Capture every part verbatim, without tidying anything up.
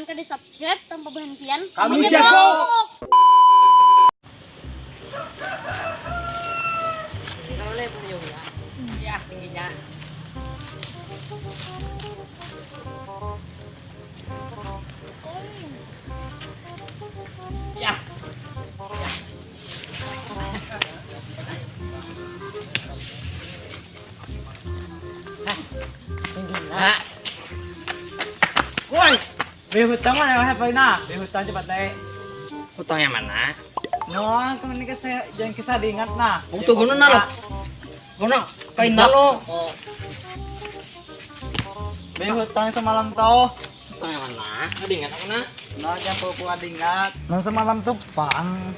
Kada subscribe tanpa berhentian. Kamu Menyebut. jago. Kalau boleh punya ya. Ya, tingginya. Ya. Nah. Woi, beri hutang mana wahai Paina? Beri hutang cepat deh. Hutang yang mana? No, aku ini kisah jangan kisah diingat nah. Waktu gunung nalo. Kono kain nalo. Beri hutang semalam tuh. Hutang yang mana? Ada ingat aku nah. Nah, jangan pura-pura diingat. Nah, semalam tuh pang.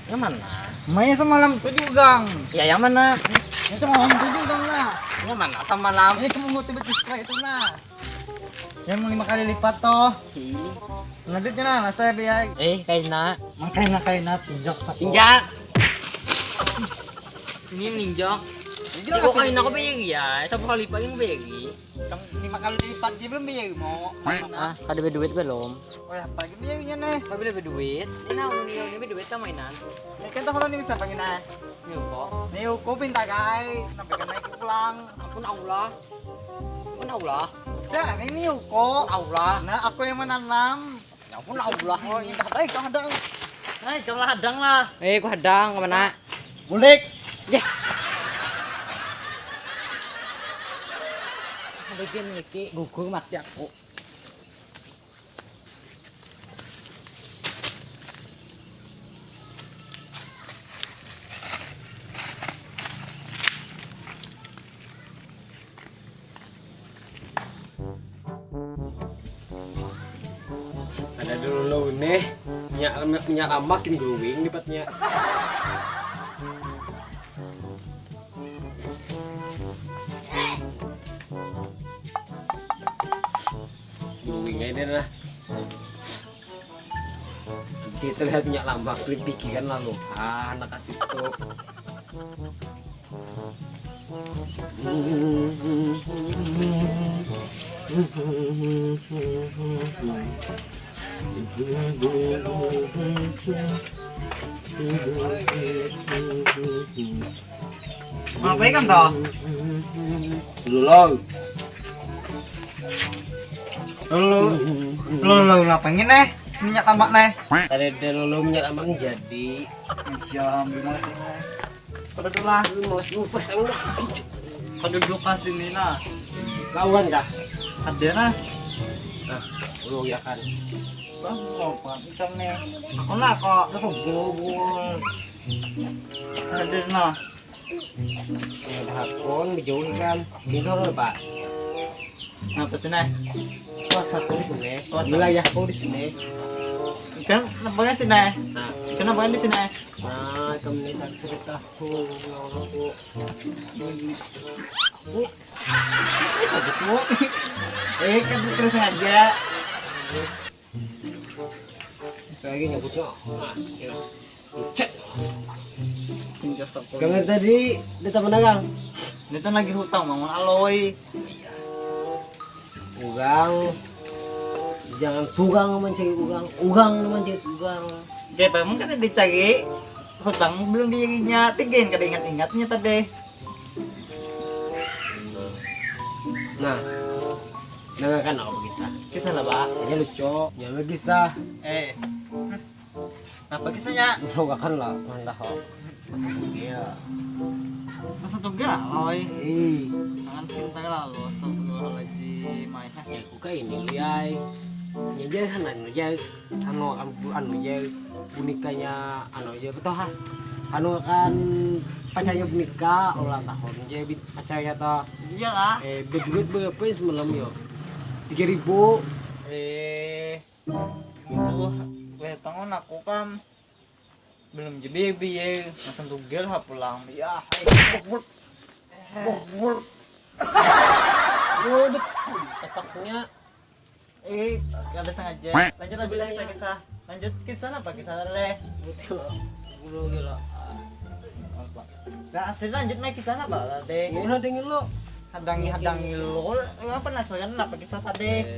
Yang mana? Mai semalam tuh juga. Ya yang mana? Ya semalam tuh juga lah. Yang mana semalam? Ini kamu mau tiba-tiba itu nah. Yang lima kali lipat tuh. Ih, Lanjutnya nah, nah saya biar. Eh, kaina. Makanya kaina tinjak satu. Injak. Ini ninjak. Ini Ini kok kaina kok beri ya? Satu kali lipat yang beri. Yang lima kali lipat dia belum biar mau. Ah, kada berduit belum? Oh ya, pagi biarnya nih. Tapi lebih duit. Ini nah, ini ini duit sama mainan. Ini kan tuh kalau nih siapa gini? Ini kok. Nih aku pinta kai, sampai kena aku pulang. Ampun Allah. Ampun Allah. Dah, ini aku. Allah. Nah, aku yang menanam. Ya ampun Allah. Oh, ini tak baik kau hadang. Nah, kau lah hadang lah. Eh, ku hadang ke mana? Bulik. Yeh. Ada game niki gugur mati aku. Ada dulu lo nih, minyak minyak lama kin growing dapatnya. Growing aja deh lah. Di situ lihat minyak lama, klik pikiran lalu. Ah, anak kasih tuh. Apa ikan toh? Dulu lo. Lulu, lulu, lulu apa ini nih? Minyak tambak nih. Tadi ada lulu minyak lama jadi. Iya, ambil mas ini. Pada dulu lah. Lu mau lupa saya udah. Pada dulu kasih ini nah. Lawan dah. Ada nah. Nah, lu ya kan. Bang, mau apa ikan nih? Aku lah kok. Apa bobol? Ada nah. Ya udah hakon dijauh kan. Sini dulu, Pak. Nah, apa sih nih? Wah, satu di sini. Oh, Wilayah kau di sini. Ikan nampaknya sih nih. Nah, Ikan nampaknya di sini. nah, kami tak cerita aku. Eh, kan terus sengaja. Saya lagi nyebutnya. Nah, ya. Cek. Pinjam sepuluh. Kamar tadi datang mana, Kang? Ini tuh lagi hutang bangun aloi. Ugang. Jangan sugang mencari ugang. Ugang mencari sugang. Kayak memang kan dicari hutang belum dirinya, tiga yang kada ingat-ingatnya tadi. Nah, dengarkan aku kisah. Kisah lah, Pak. Ini lucu. Jangan kisah. Eh. Apa kisahnya? Bukan lah, mantap kok. Iya. Masa tuh galau, eh. Ih, Jangan pintar lalu, astagfirullahaladzim, ay. ya aku kayak ini, Yai. Ya aja sana aja. Anu, anu, anu aja. Bunikanya anu aja, betul ha? Anu kan pacarnya bunika ulang tahun. Jadi pacarnya toh. Iya lah. Eh, berduit berapa ya semalam yo? Tiga ribu. Eh, itu weh tangan aku kan belum jadi biaya masa tugel ha pulang. Ya, hai. Oh, bet sepuluh tepaknya. Eh, kada sengaja. Lanjut, lanjut kisah-kisah. Lanjut kisah apa kisah leh? Betul. Dulu gila. Nah, asli lanjut main kisah apa tadi? Ini udah dingin lo. Hadangi, hadangi lo. Apa penasaran apa kisah tadi?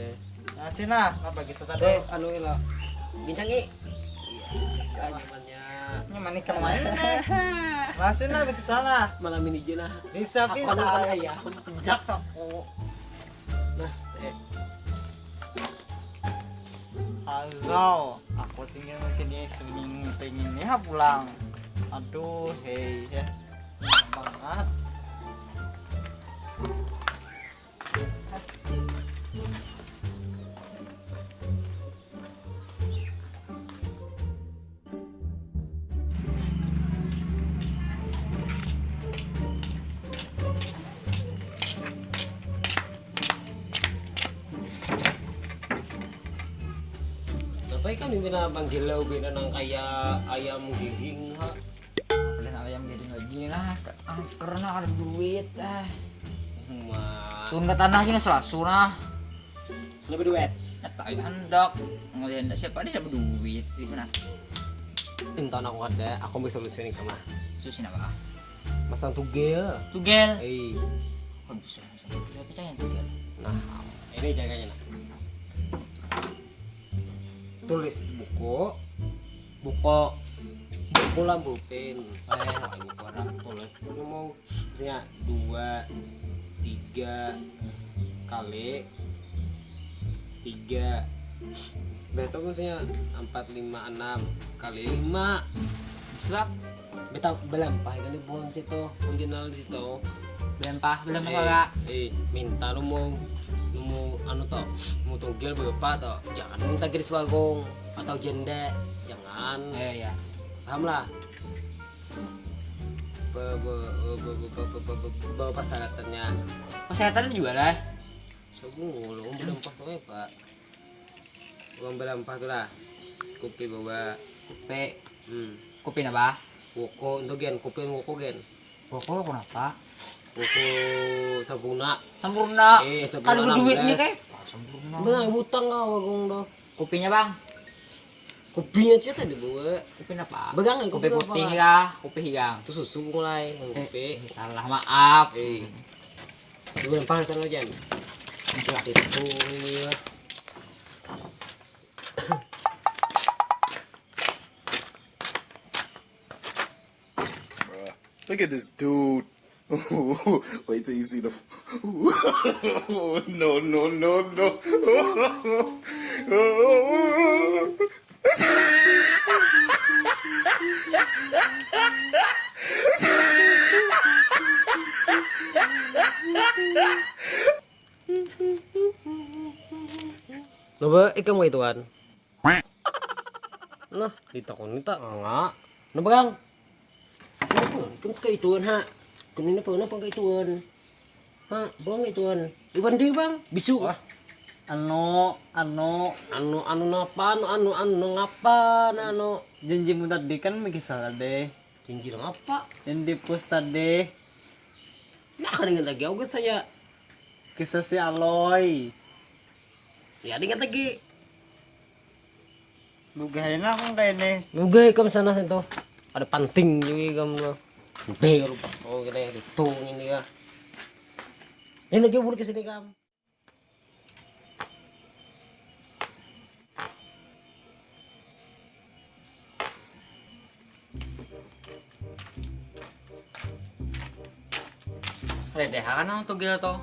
Masih nah, apa gitu tadi? Anu ilo. Bincang i. Iya, nyamannya. Nyaman ikan main. Masih nah, bikin salah. Malam ini aja nah. Bisa pintar. Aku ayam. Jak sapu. Nah, eh. Halo, aku tinggal di sini seminggu pengen ya pulang. Aduh, hei ya. Banget. Kenapa ikan ini pina manggila ubena nang kaya ayam giling ha? Belian ayam giling lagi nah, angker nah, kada duit ah. Tunda tanah gini selasu nah. Lebih duit. Nyata aja handak. Ngeliat handak siapa dia dapat duit di mana? Pinta aku ada, aku bisa solusi ini kamar. Solusi apa? Masang tugel. Tugel. Eh. Kok bisa masang tugel? Apa cahaya tugel? Nah, ini jaganya nah. Tulis buku, buku, buku lah pulpen. Eh, ini orang tulis. Ini mau misalnya dua, tiga kali tiga, betul misalnya empat, lima, enam kali lima. Slap. Beta belampah kan di pohon situ, kuntinal di situ. Belampah, belampah eh, eh, minta lu mau, lu mau anu toh, mau togel berapa toh? Jangan minta garis bagong atau janda, jangan. Eh, ya. Paham lah? Bawa persyaratannya. Persyaratan juga lah. Sebungul, om belum pas tuh ya pak. Uang balampah tu lah. Kupi bawa. Kupi. Hmm. Kupi napa? Woko, untuk gen, kupi woko gen. Woko kenapa? Woko sempurna. Sempurna. Eh, sempurna. Kalau duitnya kayak sempurna. Bang, butang kau bagong tu. Kupinya bang. Kupinya aja tadi bawa. Kupi napa? Begang ya, kupi putih kah? Kupi higang. Itu susu mulai. Eh, kupi. Salah maaf. Eh. Dua empang sana jan. Masih ada itu. Look at this dude. Wait till you see the. No, no, no, no. Loba ikam kaituan. Nah, ditakuni tak nganga. Nah, Bang. Kenapa kaituan ha? Kenapa kenapa kaituan? Ha, Bang kaituan. Iwan Dwi, Bang. Bisu. Wah. Anu, anu, anu, anu napa? Anu, anu, anu ngapa? Anu. Janjimu tadi kan mikisah deh. Janji ngapa? Yang di pos tadi. Nah, kan ingat lagi aku saya. Kisah si Aloy. Ya, ingat lagi. Nugah enak kong kayak ini. Nugah ikam sana situ. Ada panting juga ikam lo. Nugah lupa. Oh, kita itu ini ya. Ini lagi bulu ke sini kam. Redeha kan nang tugil to.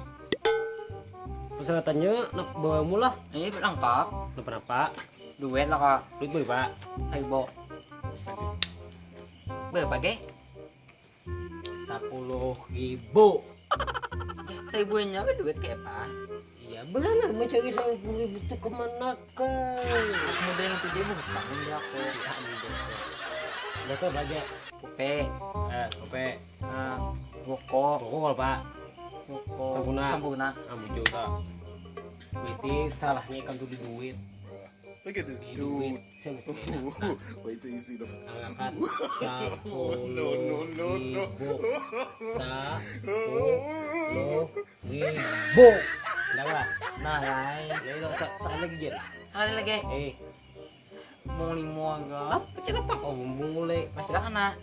Persyaratannya nak bawa mula. Ini lengkap. Kenapa? Duit lah kak. Duit berapa? Ribu. Berapa ge? Sepuluh ribu. Ribuannya apa duit kayak apa? Iya benar mencari sepuluh ribu itu kemana kak? Model yang itu dia bukan dia aku. Betul aja. Kupe. Eh, kupe. Nah, woko. Woko kalau pak. Woko. Sempurna. Sempurna. Ah, muncul kak. Berarti salahnya ikan tuh di duit. Look at this dude. Wait till you see the. Anggakan sepuluh ribu. Sepuluh ribu. Dah lah. Nah, lain. Jadi lo sa- sekali lagi Jen. Sekali lagi. Eh. Mau limo agak. Apa? Kenapa kau mulai? Pasti lah kena.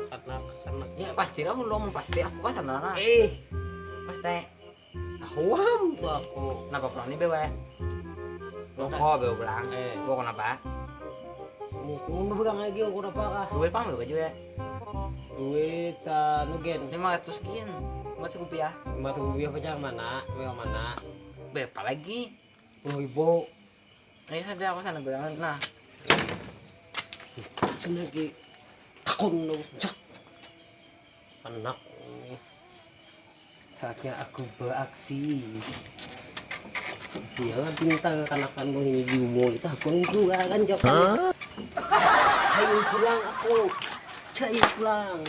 Karena karena ya pasti lah ulung pasti aku kan sana lah. Eh. Pasti. Huam, aku. Napa pulang ni, Bewe? Boko, Bewe pulang. Eh. Boko napa? Mukun beberang lagi, aku napa kah? Duit pang, Bewe, juga. Duit sanugen. Lima ratus gin. Lima ratus rupiah. Lima ratus rupiah pacar mana? Yang mana? Berapa lagi? Sepuluh ribu. Ayo, ada aku sana bilangan. Nah. Sini lagi. Takun lu, cek. Anak. Saatnya aku beraksi. Dia pintar kanakan ini di mall itu aku jual kan, jawab. Ayo pulang aku. Cai pulang.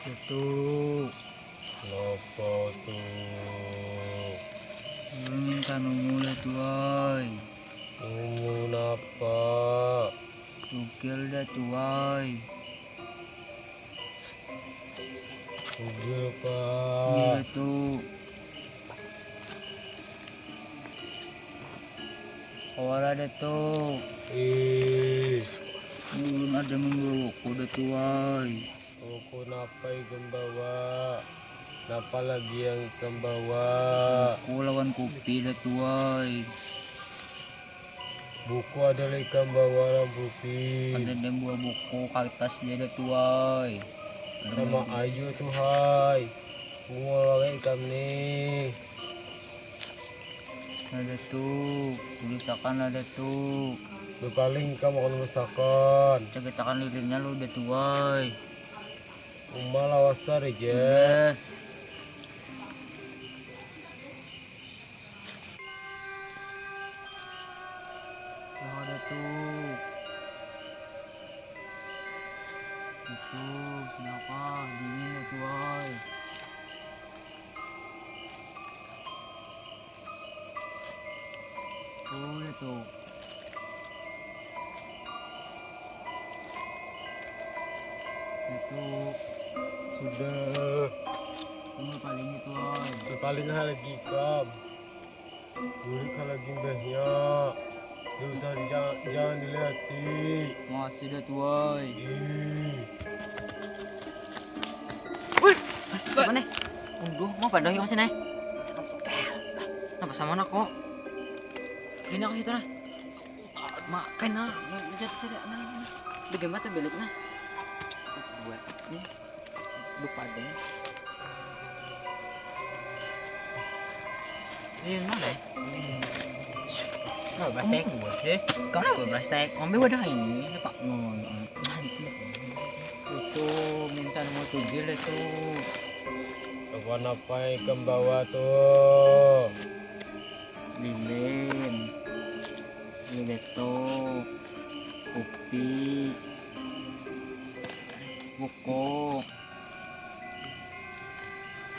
Itu. Napa tu? Ulun minta nunggu dah tu ai. Nunggu napa? Tugel dah tu ai. Tugel pa. Iya tu. Kawa lah dah tu. Ih. Ulun ada membawa kuda tu ai. Buku napa ikam bawa? Napa lagi yang ikam bawa? Buku lawan kopi dah tu ai. Buku ada ikam bawa lawan kopi. Ada dan buah buku, kartas dia dah tu ai. Sama ayu tu hai. Bunga wae ikam nih. Ada tu, tulisakan ada tu. Berpaling ikam akan mesakan. Cegetakan lilinnya lu dah tu ai. Uma lawasar aja. Udah. Nah, ada tu. Itu, kenapa? Dingin itu, woi. Tuh, itu. Itu. Sudah. Ini paling itu, woi. Paling hal lagi ikam. Bulik ka lagi mbahnya. Nggak usah di-, jangan, jangan dilihati. Makasih dah, tuai. Ih. Wih, siapa nih? Unduh, mau pada yang sini? Kenapa sama anak kok? Ini aku situ nah. Makan nah, jatuh tidak nah. Bagaimana bilik nah? Buat nih. Lupa deh. Ini mana? Nah, plastik. Kamu buat sih? Kamu buat plastik. Ambil wadah ini, Pak. Nah, itu. Itu minta nomor tujuh lah itu. Kawan apa yang ikam bawa tuh? Lilin. Ini beto. Kopi. Buku.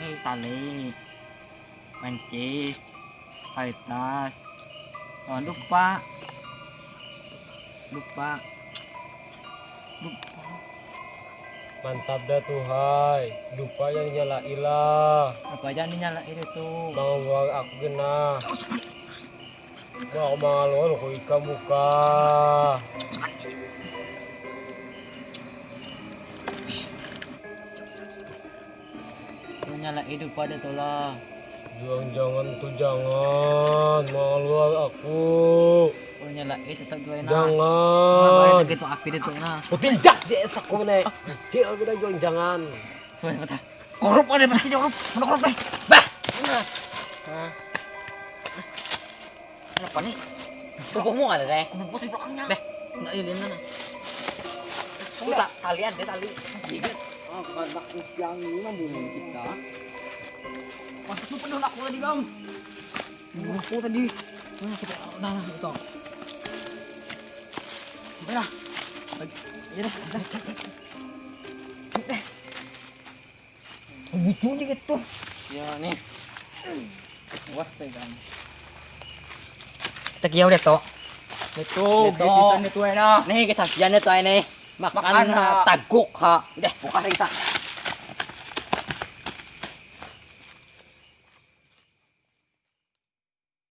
Eh, tali. Mancis. Karitas. Oh, lupa. Lupa. Lupa. Mantap dah tuh, hai. Lupa yang nyalai lah. Apa aja nih nyalai itu? Mau luar aku genah. Mau mangalor ku ikam muka. Nyala hidup pada tola. Jangan, jangan tuh, jangan. Mangalor aku. Oh, nyala itu tak jual nah. Jangan. Gitu api itu nah. Ku tinjak je aku nih. Cil aku dah jual jangan. Sudah mata. Korup ada pasti dia korup. Mana korup deh? Bah. Nah. Nah. Kenapa nih? Pupukmu ada deh. Pupuk di belakangnya. Deh. Enggak, iya, dia mana? Udah, tali ada, tali. Gigit. Ah, karena siang ini membunuh kita. Masuk lu penuh aku tadi, Gam. Bunuh aku tadi. Nah, kita, nah, nah, itu. Udah. Iya deh, udah. Bucu aja gitu. Ya, nih. Awas ya, kan. Kita kiau deh, Tok. Betul, Betul. Pisan itu enak. Nih, kita kian itu, nih. Makan, ha, taguk, ha. Deh, buka ring, ha.